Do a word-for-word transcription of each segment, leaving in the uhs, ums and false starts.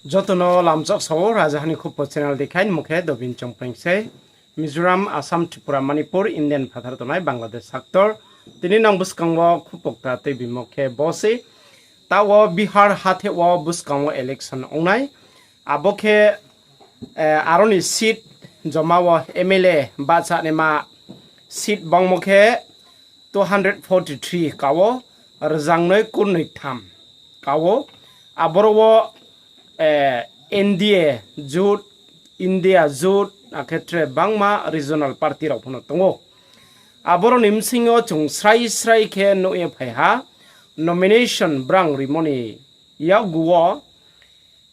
Joto no lamchak sao, Rajaha ni Khupo channel dei khe, aini mung khe Dobin Chongpreng sei. Mizoram, Assam, Tripura, Manipur, Indian phathar tongnai Bangladesh haktor. Tini nang buskang wo khupokta tuibimo khe bo sei. Taoh wo Bihar hathe wo buskang wo election ong nai. Abo khe, eh, aro ni seat joma wo M L A bahchanaima seat bangmo khe two hundred forty three ka wo, rzangnoi kurnoi tham ka wo. Aboro wo, eh, N D A jut, India jut, akhe tre bangma regional party rao pho no tong ou. Aboro ni bsing yo chung srai srai khe nuh ye phai ha, nomination brang rimo ni yakgu wo,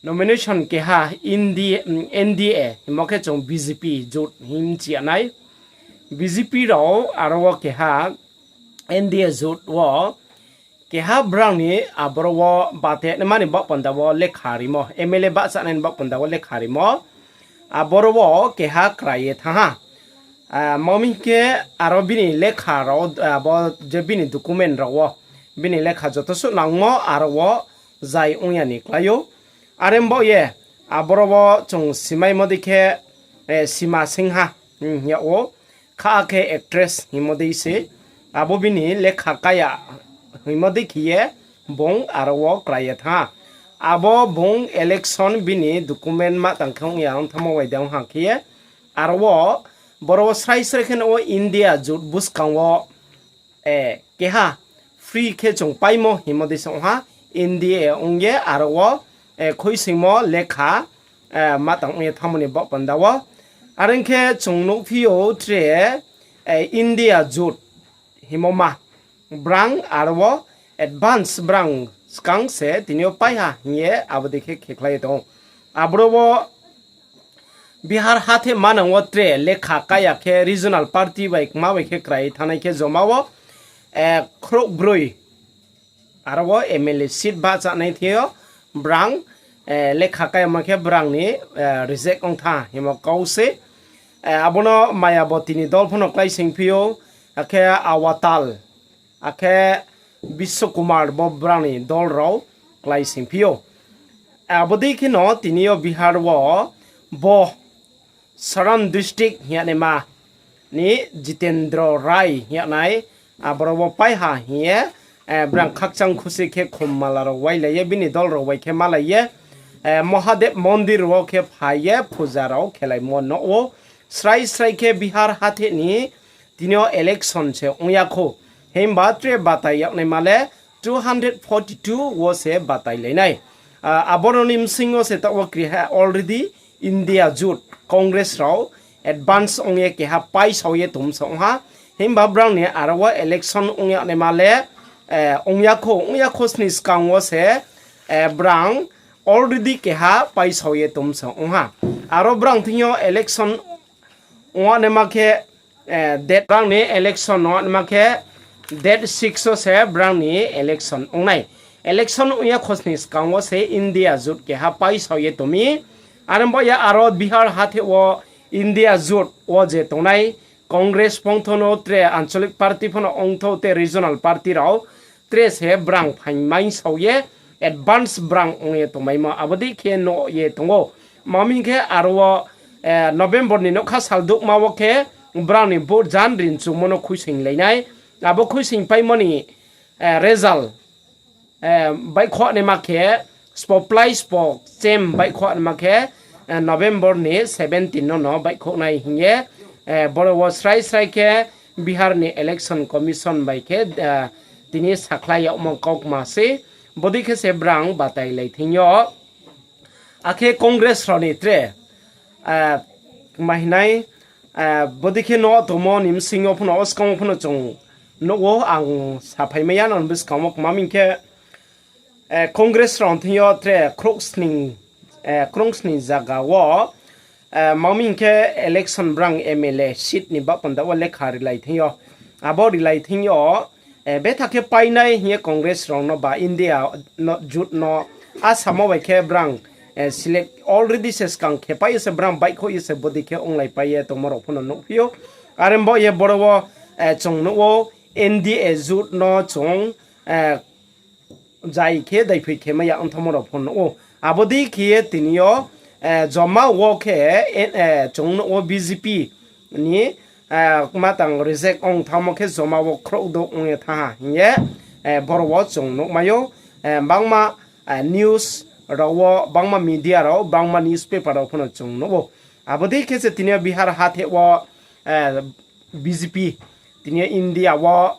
nomination keha N D A, himo khe chung B J P jut hing chi ya nai. B J P rao aro wo keha N D A jut wo keha brang ni aboro wo bathe naima ni baoh panda wo lekha rimo, M L A bahchanai ni baoh panda wo lekha rimo. Aboro wo keha krai ye thanng ha. Ah, ma mi hing khe aro bini lekha rao, abo je bini document rao wo, bini lekha joto suh nangmo aro wo zai ong ya ni klái ou. Are baoh ye, aboro wo chung simaimo dei khe, eh, Sima Singha, hmm, hing yag ou, kha khe actress hingmo dei se, abo bini lekha kaya hingmo dei khe ye, bung aro wo krai ye thanng ha. Abo bung election bini document ma tang khe ong ya ong thanngmo bai de ong ha khe ye, aro wo, boro wo srai srai khe no wo India jut buskang wo, eh, keha free khe chung paimo hingmo dei se ong ha, N D A ong ye aro wo, eh, khuisoingmo lekha, eh, ma tang ong ye thanngmo ni baoh panda wo. Are ong khe chung nuhphi ou tre, eh, India jut hingmo ma brang aro wo advance brang skang se tini yo pai ha hing ye abo dei khe khekhlai ye tong ou. Aboro wo Bihar hathe manang wo tre lekha kaya khe regional party bai kma bai khe krai thanng nai khe joma wo, eh, khrouh broi aro wo M L A seat bahchanai thing yo brang, eh, lekha kaya ma khe brang ni, eh, reject ong thanng hingmo kau se. Eh, abo no Mayaboti ni dol pho no kláisoingphi ou, akhe Awatal, akhe Biswa Kumar bo brang ni dol rao kláisoingphi ou. Abo dei khe no tini yo Bihar wo bo Saran district hing yag naima ni Jitendra Rai hing yag nai, aboro wo pai ha hing ye, eh, brang khakchang khusi khe khum mala rao wailai ye, bini dol rao bai khe malai ye, eh, Mahadev mondir wo khe phai ye puja rao khelaimo nuh ou. Srai srai khe Bihar hathe ni tini yo election se ong ya khou. Himba tre batai yag naima le two hundred forty two wo se batailai nai. Ah, aboro ni bsing yo se taoh wo kri ha already India jut Congress rao advance ong ye keha paisao ye tongmsa ong ha. Himba brang ni aro wo election ong yag naima le, eh, ong ya khou, ong ya khou sni skang wo se, eh, brang already keha paisao ye tongmsa ong ha. Aro brang thing yo election ong yag naima khe, eh, date brang ni election ong yag naima khe date six wo se brang ni election ong nai. Election ong ya khosni skang wo se India jut keha paisao ye tong mi. Are baoh ye aro Bihar hathe wo India jut wo je tongnai Congress pongtho no tre ancholic party pho no ongtho te regional party rao tre se brang phaing maingsao ye advance brang ong ye tongmaimo abo dei khe nuh ye tong ou. Ma mi hing khe aro wo, eh, November ni nougkha sal douhma wo khe brang ni vote jan rinchumo no khuisoinglai nai. Abo khuisoingpaimo ni, eh, result, eh, baihkhouh naima khe spo plai spo chem baihkhouh naima khe, eh, November ni seventeen no no baihkhouh nai hing ye, eh, boro wo srai srai khe Bihar ni Election Commission bai khe, eh, tini sakhlai yagmo kaukma se, bodei khe se brang batailai thing yo. Akhe Congress rao ni tre, eh, kma hing nai, eh, bodei khe no tongmo ni bsing yo pho no, o skang wo pho no chung nuh ou, ang saphaimai ya nang buskang wo kma mi hing khe, eh, Congress rao thing yo tre khrouh sning, eh, khrouh sning zaga wo, eh, ma mi hing khe election brang M L A seat ni baoh panda wo lekha rilai thing yo. Abo rilai thing yo, eh, betha khe painai hing ye Congress rao no ba India no jut no asamo bai khe brang, eh, select already se skang khe pai ye se brang baihkhouh ye se bodei khe onglaipai ye tongmo rao pho no nuhphi ou. Are baoh ye boro wo, eh, chung nuh ou N D A jut no chung, eh, jai khe daiphui khe mai ya ongthamo rao pho nuh ou. Abo dei khe ye tini yo, joma wo khe, chung nuh wo B J P ni, kma tang reject ong thanngmo khe joma wo khrouh douh ong ye thanng ha hing ye, boro wo chung nuhmai ou, bangma, news rao wo, bangma media rao, bangma newspaper rao pho no chung nuh ou. Abo dei khe se tini yo Bihar hatheh wo, B J P, tini yo India wo,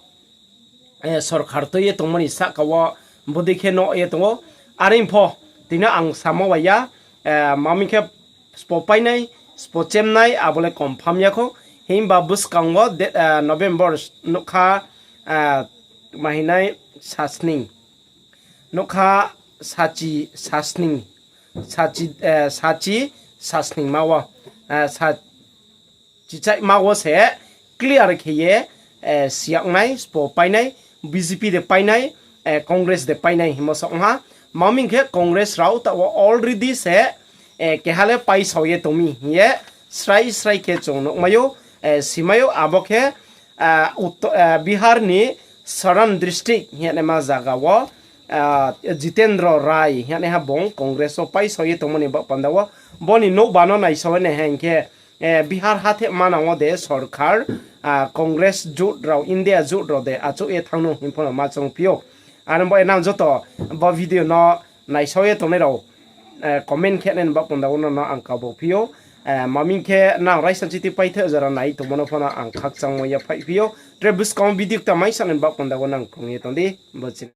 sorkar tui ye tongmo ni sahka wo bodei khe nuh ye tong ou. Are pho, tini ang samo bai ya, ma mi khe sbo painai, sbo chemnai, abo le confirm ya khou. Himba buskang wo de-, November nougkha, ma hing nai, sasning. Nougkha sachi, sasning. Sachi, sachi, sasningma wo, sa-, chichaihma wo se clear khe ye, siyag nai, sbo painai, B J P de painai, Congress de painai hingmo saong ha. Ma mi khe Congress rao taoh wo already se, keha le paisao ye tong mi hing ye srai srai khe chung nuhmai ou, simai ou, abo khe, Bihar ni Saran district hing ye naima zaga wo, Jitendra Rai hing ye naiha bung Congress wo paisao ye tongmo ni baoh panda wo, bo ni nouhba no naisao ye nai ha hing khe, Bihar hatheh manang wo de sorkar, Congress jut rao, India jut rao de achouh ye thanng nou hing pho no ma choungphi ou. Are bo nang joto bo video no naisao ye tongnai rao, comment khe nai ni baoh panda wo no ang kabo phi ou. Ma mi khe nang raisa chiti paithe jora nai tongmo no pho no ang khakchangmo yaphaih phi ou. Tre buskang video kta maisa nai ni baoh panda wo nang krung ye tong di. Bo chini